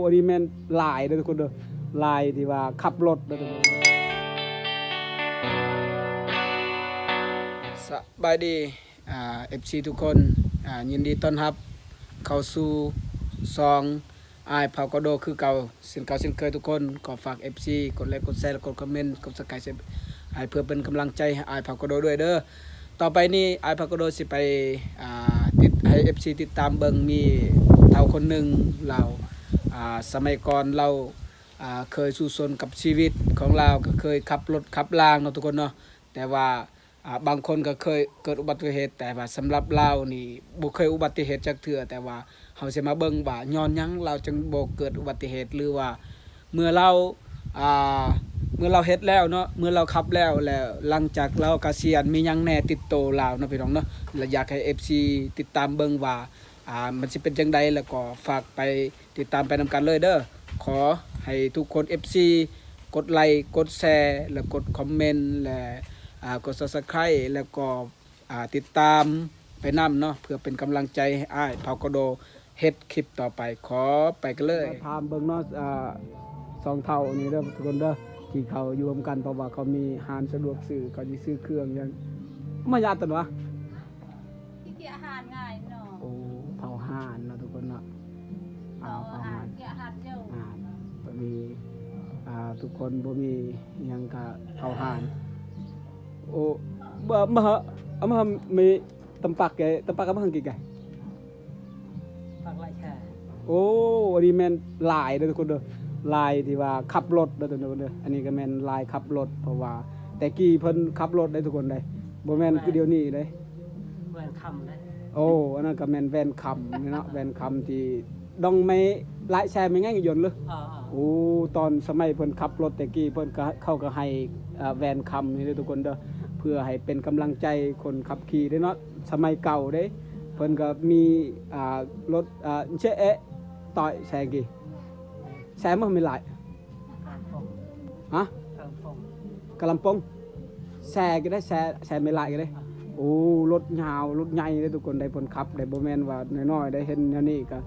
ອັນນີ້ແມ່ນລາຍເດີທຸກຄົນເດີ ລາຍທີ່ວ່າຂັບລົດເດີທຸກຄົນ. ສະບາຍດີ ອ່າ ເອັຟຊີທຸກຄົນ ອ່າ ຍິນດີຕ້ອນຮັບເຂົ້າສູ່ຊ່ອງອ້າຍເຜົ່າກະໂດຄືເກົ່າ ເຊັ່ນເກົ່າເຊັ່ນເຄີຍທຸກຄົນ. ກໍຝາກເອັຟຊີກົດໄລກ໌ ກົດແຊ ແລະ ກົດຄອມເມັນ ກົດຊັບສະໄຄບ໌ ໃຫ້ເພື່ອເປັນກຳລັງໃຈໃຫ້ອ້າຍເຜົ່າກະໂດດ້ວຍເດີ. ຕໍ່ໄປນີ້ອ້າຍເຜົ່າກະໂດຊິໄປ ອ່າ ຕິດ ໃຫ້ເອັຟຊີຕິດຕາມເບິ່ງ ມີເຖົ້າຄົນໜຶ່ງລາວ ອ່າ ສະໄໝກ່ອນລາວ ອ່າ ເຄີຍສູ້ຊົນກັບຊີວິດຂອງລາວ ກໍເຄີຍຂັບລົດຂັບລາງເນາະທຸກຄົນເນາະ. ແຕ່ວ່າ ອ່າ ບາງຄົນກໍເຄີຍເກີດອຸບັດຕິເຫດ ແຕ່ວ່າສຳລັບລາວນີ້ບໍ່ເຄີຍອຸບັດຕິເຫດຈັກເທື່ອ. ແຕ່ວ່າເຮົາຊິມາເບິ່ງວ່າຍ້ອນຫຍັງລາວຈຶ່ງບໍ່ເກີດອຸບັດຕິເຫດ ຫຼືວ່າເມື່ອລາວ ອ່າ ເມື່ອລາວເຮັດແລ້ວເນາະ ເມື່ອລາວຂັບແລ້ວ ແລ້ວຫຼັງຈາກລາວກະສຽນ ມີຫຍັງແດ່ຕິດໂຕລາວເນາະພີ່ນ້ອງເນາະ. ແລະ ຢາກໃຫ້ເອັຟຊີຕິດຕາມເບິ່ງວ່າ ອ່າ ມັນຊິເປັນຈັ່ງໃດ ແລ້ວກໍຝາກໄປຕິດຕາມໄປນຳກັນເລີຍເດີ. ຂໍໃຫ້ທຸກຄົນເອັຟຊີກົດໄລກ໌ ກົດແຊ ແລະ ກົດຄອມເມັນ ແລະ ອ່າ ກົດຊັບສະໄຄບ໌ ແລ້ວກໍ ອ່າ ຕິດຕາມໄປນຳເນາະ ເພື່ອເປັນກຳລັງໃຈໃຫ້ອ້າຍເຜົ່າກະໂດເຮັດຄລິບຕໍ່ໄປ. ຂໍໄປກັນເລີຍ ມາຖາມເບິ່ງເນາະ ອ່າ ສອງເຖົ້ານີ້ເດີທຸກຄົນເດີ ທີ່ເຂົາຢູ່ຮ່ວມກັນ ເພາະວ່າເຂົາມີຮ້ານສະດວກຊື້ ເຂົາຊິຊື້ເຄື່ອງຫຍັງ ມາຢາດຕົນວະ ຂີ້ກຽດຫານງ່າຍເນາະ. ໂອ້ ເຜົາຖ່ານເນາະທຸກຄົນເນາະ. ເຜົາຖ່ານ ເຜົາຖ່ານ ກຽດຫານເຈົ້າ. ອ່າ ບໍ່ມີ ອ່າ ທຸກຄົນບໍ່ມີຫຍັງກະເຜົາຖ່ານ. ໂອ້ ມາ ມາ ເອົາມາມີ ຕຳປາກແກ ຕຳປາກກະບັງກິນກະ ປາກລາຍແຊ. ໂອ້ ອັນນີ້ແມ່ນລາຍເດີທຸກຄົນເດີ ລາຍທີ່ວ່າຂັບລົດເດີທຸກຄົນເດີ. ອັນນີ້ກະແມ່ນລາຍຂັບລົດ ເພາະວ່າແຕ່ກີ້ເພິ່ນຂັບລົດໄດ໋ທຸກຄົນເດ້ ບໍ່ແມ່ນຄືດຽວນີ້ເດ້. ແວ່ນຄຳເດ້. ໂອ້ ອັນນັ້ນກະແມ່ນແວ່ນຄຳເນາະ ແວ່ນຄຳທີ່ ດອງໄມ້ລາຍແຊໄມ້ງ່າຍຍົນເລີ. ເອີໆ ໂອ້ ຕອນສະໄໝເພິ່ນຂັບລົດແຕ່ກີ້ ເພິ່ນກະ ເຂົາກະໃຫ້ ເອີ ແວ່ນຄຳນີ້ເດີທຸກຄົນເດີ ເພື່ອໃຫ້ເປັນກຳລັງໃຈຄົນຂັບຂີ່ເດ້ເນາະ. ສະໄໝເກົ່າເດ້ ເພິ່ນກະມີ ອ່າ ລົດ ອ່າ ເຊເອະ ຕ່ອຍແຊກີ້ ແຊມັນມີຫຼາຍ ຮະ ກະລຳໂປງ ກະລຳໂປງ ແຊກະໄດ້ ແຊ ແຊໄມ້ລາກະໄດ້. ໂອ້ ລົດຍາວ ລົດໃຫຍ່ເດ້ທຸກຄົນ ໄດ້ເພິ່ນຂັບໄດ້ ບໍ່ແມ່ນວ່ານ້ອຍໆ ໄດ້ເຫັນແນວນີ້ກະ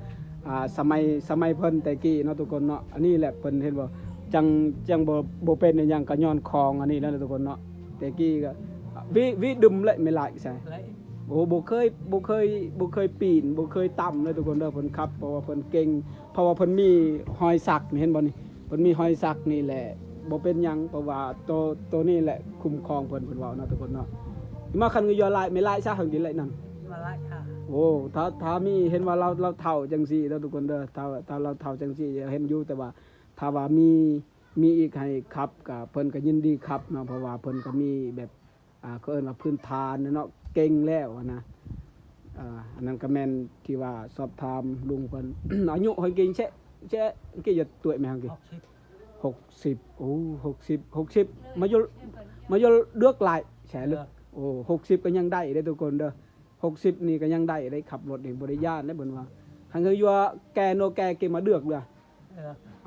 ອ່າ ສະໄໝ ສະໄໝເພິ່ນແຕ່ກີ້ເນາະທຸກຄົນເນາະ. ອັນນີ້ແຫຼະເພິ່ນເຫັນບໍ່ ຈັ່ງ ຈັ່ງບໍ່ ບໍ່ເປັນອີ່ຫຍັງ ກະຍ້ອນຂອງອັນນີ້ແຫຼະທຸກຄົນເນາະ. ແຕ່ກີ້ກະ ວິ ວິດຶມແລະໄມ້ລາກແຊ. ໂອ້ ບໍ່ເຄີຍ ບໍ່ເຄີຍ ບໍ່ເຄີຍປີນ ບໍ່ເຄີຍຕຳເລີຍທຸກຄົນເດີ ເພິ່ນຂັບ ເພາະວ່າເພິ່ນເກັ່ງ ເພາະວ່າເພິ່ນມີຮອຍສັກນີ້ ເຫັນບໍ່ນີ້ ເພິ່ນມີຮອຍສັກນີ້ແຫຼະ ບໍ່ເປັນຫຍັງ ເພາະວ່າໂຕ ໂຕນີ້ແຫຼະຄຸ້ມຄອງເພິ່ນ ເພິ່ນເວົ້າເນາະທຸກຄົນເນາະ. ມາຄັນກໍຢ່າຫຼາຍ ແມ່ຫຼາຍຊະ ເຮົາກິນຫຼາຍນຳ ມາຫຼາຍຄ່ະ. ໂອ້ ຖ້າ ຖ້າມີ ເຫັນວ່າລາວ ລາວເຖົ້າຈັ່ງຊີ້ເນາະທຸກຄົນເດີ ຖ້າ ຖ້າລາວເຖົ້າຈັ່ງຊີ້ເຫັນຢູ່ ແຕ່ວ່າຖ້າວ່າມີ ມີອີກໃຫ້ຂັບ ກະເພິ່ນກະຍິນດີຂັບເນາະ ເພາະວ່າເພິ່ນກະມີແບບ ອ່າ ເຂົາເອີ້ນວ່າພື້ນຖານເນາະ ເກັ່ງແລ້ວຫັ້ນນະ. ອ່າ ອັນນັ້ນກະແມ່ນທີ່ວ່າສອບຖາມລຸງເພິ່ນ ອາຍຸເຮົາເກັ່ງແຊະ ແຊະ ເກັ່ງຈະຕົວະແມ່ເຮົາເກັ່ງ ຫົກສິບ ຫົກສິບ. ໂອ້ ຫົກສິບ ຫົກສິບ ມາຢູ່ ມາຢູ່ເດືອກຫຼາຍແຊເລີ. ໂອ້ ຫົກສິບກະຍັງໄດ້ເດ້ທຸກຄົນເດີ ຫົກສິບນີ້ກະຍັງໄດ້ເດ້ ຂັບລົດນີ້ບໍ່ໄດ້ຢ້ານເດ້ເພິ່ນວ່າ. ຄັນຄືຢູ່ວ່າແກ່ໂນແກ່ເກມາເດືອກເລີຍ ເ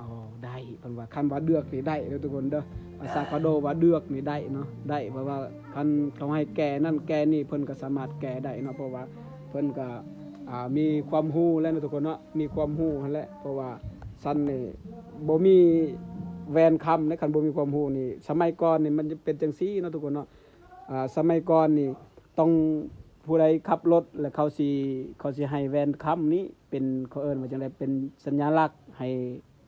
ອີ ອໍ ໄດ້ ເພິ່ນວ່າ ຄັນວ່າເດືອກນີ້ໄດ້ເດີທຸກຄົນເດີ ພາສາກະໂດວ່າເດືອກນີ້ໄດ້ເນາະ ໄດ້ ເພາະວ່າຄັນເຂົາໃຫ້ແກ່ນັ້ນແກ່ນີ້ ເພິ່ນກະສາມາດແກ່ໄດ້ເນາະ ເພາະວ່າເພິ່ນກະ ອ່າ ມີຄວາມຮູ້ແລ້ວເນາະທຸກຄົນເນາະ ມີຄວາມຮູ້ຫັ້ນແຫຼະ. ເພາະວ່າຊັ້ນນີ້ບໍ່ມີແວ່ນຄຳເດ້ ຄັນບໍ່ມີຄວາມຮູ້ນີ້ ສະໄໝກ່ອນນີ້ມັນຈະເປັນຈັ່ງຊີ້ເນາະທຸກຄົນເນາະ. ອ່າ ສະໄໝກ່ອນນີ້ຕ້ອງ ຜູ້ໃດຂັບລົດ ແລ້ວເຂົາຊິ ເຂົາຊິໃຫ້ແວ່ນຄຳນີ້ເປັນ ເຂົາເອີ້ນວ່າຈັ່ງໃດ ເປັນສັນຍາລັກໃຫ້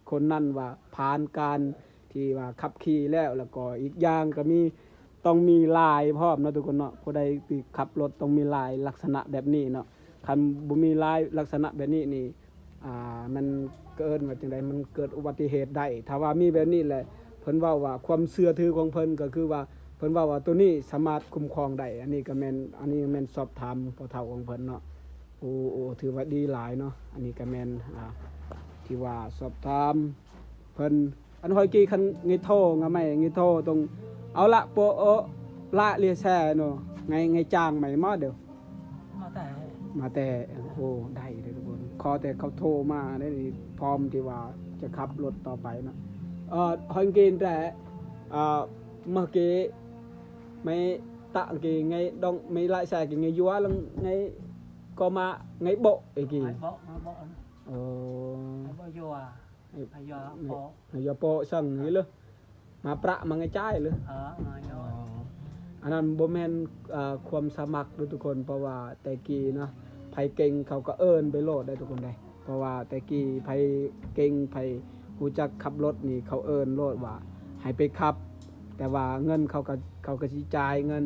ຄົນນັ້ນວ່າຜ່ານການທີ່ວ່າຂັບຂີ່ແລ້ວ. ແລ້ວກໍອີກຢ່າງກໍມີ ຕ້ອງມີລາຍພ້ອມເນາະທຸກຄົນເນາະ ຜູ້ໃດທີ່ຂັບລົດຕ້ອງມີລາຍລັກສະນະແບບນີ້ເນາະ. ຄັນບໍ່ມີລາຍລັກສະນະແບບນີ້ນີ້ ອ່າ ມັນເກີດວ່າຈັ່ງໃດ ມັນເກີດອຸບັດຕິເຫດໄດ້. ຖ້າວ່າມີແບບນີ້ແຫຼະ ເພິ່ນເວົ້າວ່າຄວາມເຊື່ອຖືຂອງເພິ່ນກໍຄືວ່າ ເພິ່ນເວົ້າວ່າໂຕນີ້ສາມາດຄຸ້ມຄອງໄດ້. ອັນນີ້ກໍແມ່ນ ອັນນີ້ແມ່ນສອບຖາມພໍ່ເຖົ້າຂອງເພິ່ນເນາະ. ໂອ້ ໂອ້ ຖືວ່າດີຫຼາຍເນາະ. ອັນນີ້ກໍແມ່ນ ອ່າ ທີ່ວ່າສອບຖາມເພິ່ນ. ອັນຮອຍກີຄັນໄງໂທງາໄມໄງໂທຕົງ ເອົາລະໂປໂອລະເລແຊໂນ ໄງ ໄງຈາງໄມມາເດີ ມາແຕ່ ມາແຕ່ ໂອ້ ໄດ້ເດີທຸກຄົນ ຂໍແຕ່ເຂົາໂທມາໄດ້ນີ້ ພ້ອມທີ່ວ່າຈະຂັບລົດຕໍ່ໄປເນາະ. ເອີ ຮອຍກີນແຕ່ ເອີ ມາເກ ໄມຕະເກ ໄງດອງ ໄມລະແຊເກ ໄງຍົວ ລະໄງກໍມາ ໄງໂບເອເກ ໄງໂບ ໄງໂບ ໂອ້ ໄງໂບຍົວ. ໃຫ້ຢາເປາະ ໃຫ້ຢາເປາະສັງນີ້ເລີຍ ມາປະມາງະຈາຍເລີຍ. ເອີ ມາຢໍ ອັນນັ້ນບໍ່ແມ່ນ ເອີ ຄວາມສະໝັກເດີ້ທຸກຄົນ ເພາະວ່າແຕ່ກີ້ນະ ໃຜເກັ່ງເຂົາກໍເອີ້ນໄປໂລດໄດ໋ທຸກຄົນເດ້. ເພາະວ່າແຕ່ກີ້ໃຜເກັ່ງ ໃຜຮູ້ຈັກຂັບລົດນີ້ ເຂົາເອີ້ນໂລດວ່າໃຫ້ໄປຂັບ ແຕ່ວ່າເງິນເຂົາກໍ ເຂົາກໍຊິຈ່າຍເງິນ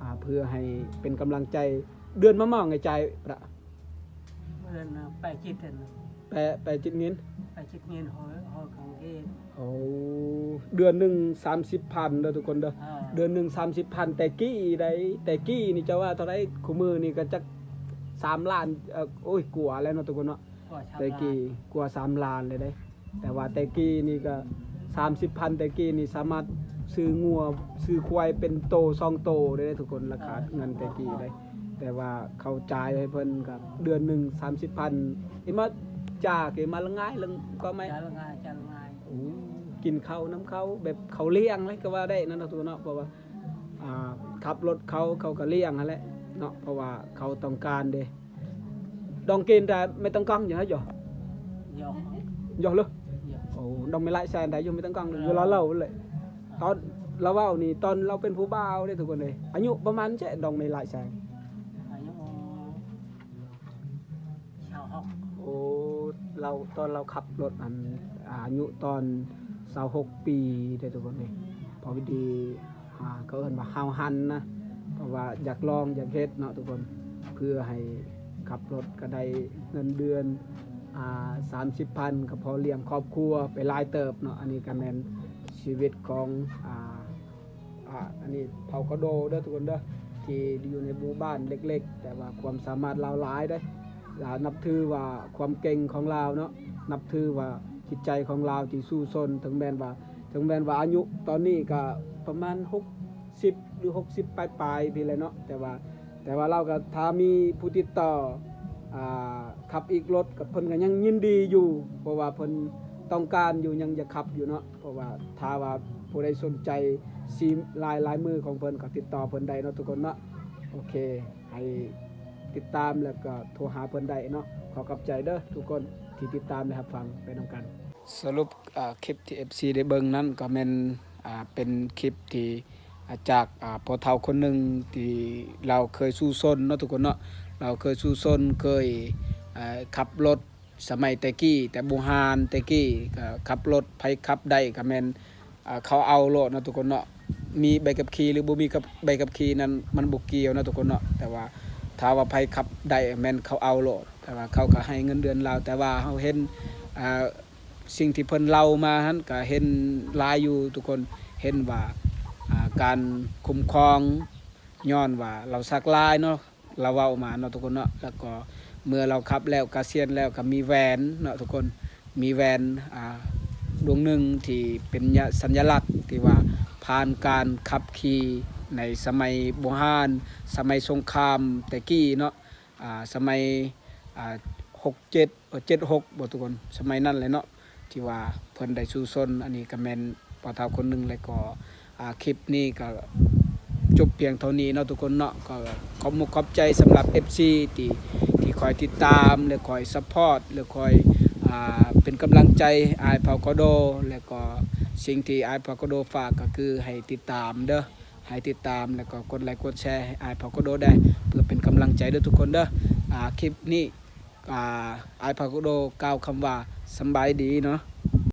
ອ່າ ເພື່ອໃຫ້ເປັນກຳລັງໃຈ. ເດືອນມາມອງໃຫ້ຈ່າຍປະ ເດືອນແປດສິບເປັນ ແປ ແປດສິບເງິນ ແປດສິບເງິນ ຮ້ອຍ ຮ້ອຍຂອງເທດ. ໂອ້ ເດືອນໜຶ່ງສາມສິບພັນເດີ້ທຸກຄົນເດີ້. ເອີ ເດືອນໜຶ່ງສາມສິບພັນ ແຕ່ກີ້ໃດ໋ ແຕ່ກີ້ນີ້ເຈົ້າວ່າເທົ່າໃດ? ຄູ່ມື້ນີ້ກໍຈັກສາມລ້ານ ເອີ ໂອ້ຍ ກວ່າແລ້ວເນາະທຸກຄົນເນາະ. ກວ່າສາມລ້ານ ແຕ່ກີ້ກວ່າສາມລ້ານເລີຍເດ້. ແຕ່ວ່າແຕ່ກີ້ນີ້ກໍສາມສິບພັນ ແຕ່ກີ້ນີ້ສາມາດຊື້ງົວຊື້ຄວາຍເປັນໂຕສອງໂຕເດ້ທຸກຄົນ ລາຄາເງິນແຕ່ກີ້ເດ້. ແຕ່ວ່າເຂົາຈ່າຍໃຫ້ເພິ່ນກໍເດືອນໜຶ່ງສາມສິບພັນ. ອີ່ມາຈ່າກ ອີ່ມາລະງາຍ ລະກໍໄມ້ ຈ່າລະງາຍ ຈ່າລະງາຍ. ໂອ້ ກິນເຂົ້ານຳເຂົາ ແບບເຂົາລ້ຽງເລີຍກໍວ່າໄດ້ນັ້ນເນາະທຸກຄົນເນາະ. ເພາະວ່າ ອ່າ ຂັບລົດເຂົາ ເຂົາກໍລ້ຽງຫັ້ນແຫຼະເນາະ ເພາະວ່າເຂົາຕ້ອງການເດ້. ດອງເກນແຕ່ໄມ່ຕ້ອງກອງຢູ່ໃຫ້ຢູ່ ຢໍ ຢໍເລີຍ. ໂອ້ ດອງໄມ່ຫຼາຍແສນໄດ້ຢູ່ໄມ່ຕ້ອງກອງຢູ່ລາວເລົ່າເລີຍ. ຕອນລາວເວົ້ານີ້ ຕອນລາວເປັນຜູ້ບ່າວເດ້ທຸກຄົນເດ້. ອາຍຸປະມານແຈະດອງໄມ່ຫຼາຍແສນ ອາຍຸຊາວຫົກ. ໂອ້ ລາວ ຕອນລາວຂັບລົດ ອັນ ອາຍຸຕອນຊາວຫົກປີເດ້ທຸກຄົນເດ້. ພໍດີ ອ່າ ເຂົາເອີ້ນວ່າຫ້າວຫັນນະ ເພາະວ່າຢາກລອງຢາກເຮັດເນາະທຸກຄົນ ເພື່ອໃຫ້ຂັບລົດກໍໄດ້ເງິນເດືອນ ອ່າ ສາມສິບພັນ ກໍພໍລ້ຽງຄອບຄົວໄປຫຼາຍເຕີບເນາະ. ອັນນີ້ກໍແມ່ນຊີວິດຂອງ ອ່າ ອ່າ ອັນນີ້ເຜົ່າກະໂດເດີທຸກຄົນເດີ ທີ່ຢູ່ໃນໝູ່ບ້ານເລັກໆ ແຕ່ວ່າຄວາມສາມາດລາວຫຼາຍເດ້. ລາວນັບຖືວ່າຄວາມເກັ່ງຂອງລາວເນາະ ນັບຖືວ່າຈິດໃຈຂອງລາວທີ່ສູ້ຊົນ ເຖິງແມ່ນວ່າ ເຖິງແມ່ນວ່າອາຍຸຕອນນີ້ກະປະມານຫົກສິບ ຫຼື ຫົກສິບປາຍໆ ພີ້ແຫຼະເນາະ ແຕ່ວ່າ ແຕ່ວ່າລາວກໍຖ້າມີຜູ້ຕິດຕໍ່ ອ່າ ຂັບອີກລົດ ກໍເພິ່ນກໍຍັງຍິນດີຢູ່ ເພາະວ່າເພິ່ນຕ້ອງການຢູ່ ຍັງຢາກຂັບຢູ່ເນາະ. ເພາະວ່າຖ້າວ່າຜູ້ໃດສົນໃຈສີມລາຍ ລາຍມືຂອງເພິ່ນ ກໍຕິດຕໍ່ເພິ່ນໄດ້ເນາະທຸກຄົນເນາະ. ໂອເຄ ໃຫ້ຕິດຕາມ ແລ້ວກໍໂທຫາເພິ່ນໄດ້ເນາະ. ຂໍຂອບໃຈເດີທຸກຄົນທີ່ຕິດຕາມ ແລະ ຮັບຟັງໄປນຳກັນ. ສະຫຼຸບ ອ່າ ຄລິບທີ່ ເອັຟຊີ ໄດ້ເບິ່ງນັ້ນກໍແມ່ນ ອ່າ ເປັນຄລິບທີ່ ອ່າ ຈາກ ອ່າ ພໍ່ເຖົ້າຄົນໜຶ່ງທີ່ລາວເຄີຍສູ້ຊົນເນາະທຸກຄົນເນາະ. ລາວເຄີຍສູ້ຊົນ ເຄີຍ ອ່າ ຂັບລົດສະໄໝແຕ່ກີ້ ແຕ່ບູຮານແຕ່ກີ້ ກໍຂັບລົດ ໃຜຂັບໄດ້ກໍແມ່ນ ອ່າ ເຂົາເອົາໂລດເນາະທຸກຄົນເນາະ. ມີໃບຂັບຂີ່ ຫຼື ບໍ່ມີກັບ ໃບຂັບຂີ່ນັ້ນມັນບໍ່ກ່ຽວເນາະທຸກຄົນເນາະ. ແຕ່ວ່າຖ້າວ່າໃຜຂັບໄດ້ແມ່ນເຂົາເອົາໂລດ ແຕ່ວ່າເຂົາກໍໃຫ້ເງິນເດືອນລາວ. ແຕ່ວ່າເຮົາເຫັນ ອ່າ ສິ່ງທີ່ເພິ່ນເລົ່າມາຫັ້ນກໍເຫັນຫຼາຍຢູ່ທຸກຄົນ ເຫັນວ່າ ອ່າ ການຄຸ້ມຄອງ ຍ້ອນວ່າລາວສັກຫຼາຍເນາະ ລາວເວົ້າມາເນາະທຸກຄົນເນາະ. ແລ້ວກໍເມື່ອລາວຂັບແລ້ວ ກະສຽນແລ້ວ ກໍມີແຫວນເນາະທຸກຄົນ ມີແຫວນ ອ່າ ດວງໜຶ່ງທີ່ເປັນຍະ ສັນຍະລັກທີ່ວ່າຜ່ານການຂັບຂີ່ໃນສະໄໝບູຮານ ສະໄໝສົງຄາມແຕ່ກີ້ເນາະ ອ່າ ສະໄໝ ອ່າ ຫົກເຈັດ ເອີ ເຈັດຫົກ ບໍ່ທຸກຄົນ ສະໄໝນັ້ນແຫຼະເນາະ ທີ່ວ່າເພິ່ນໄດ້ສູ້ຊົນ. ອັນນີ້ກໍແມ່ນພໍ່ເຖົ້າຄົນໜຶ່ງ ແລ້ວກໍ ອ່າ ຄລິບນີ້ກໍຈົບພຽງເທົ່ານີ້ເນາະທຸກຄົນເນາະ. ກໍຂອບມຸກຂອບໃຈສຳລັບ ເອັຟຊີ ທີ່ ທີ່ຄອຍຕິດຕາມ ແລະ ຄອຍຊັບພອດ ແລະ ຄອຍ ອ່າ ເປັນກຳລັງໃຈອ້າຍເຜົ່າກະໂດ. ແລ້ວກໍສິ່ງທີ່ອ້າຍເຜົ່າກະໂດຝາກກໍຄືໃຫ້ຕິດຕາມເດີ ໃຫ້ຕິດຕາມ ແລ້ວກໍກົດໄລກົດແຊໃຫ້ອ້າຍເຜົ່າກະໂດແດ່ ເພື່ອເປັນກຳລັງໃຈເດີທຸກຄົນເດີ. ອ່າ ຄລິບນີ້ ອ່າ ອ້າຍເຜົ່າກະໂດກ່າວຄຳວ່າສຳບາຍດີເນາະ.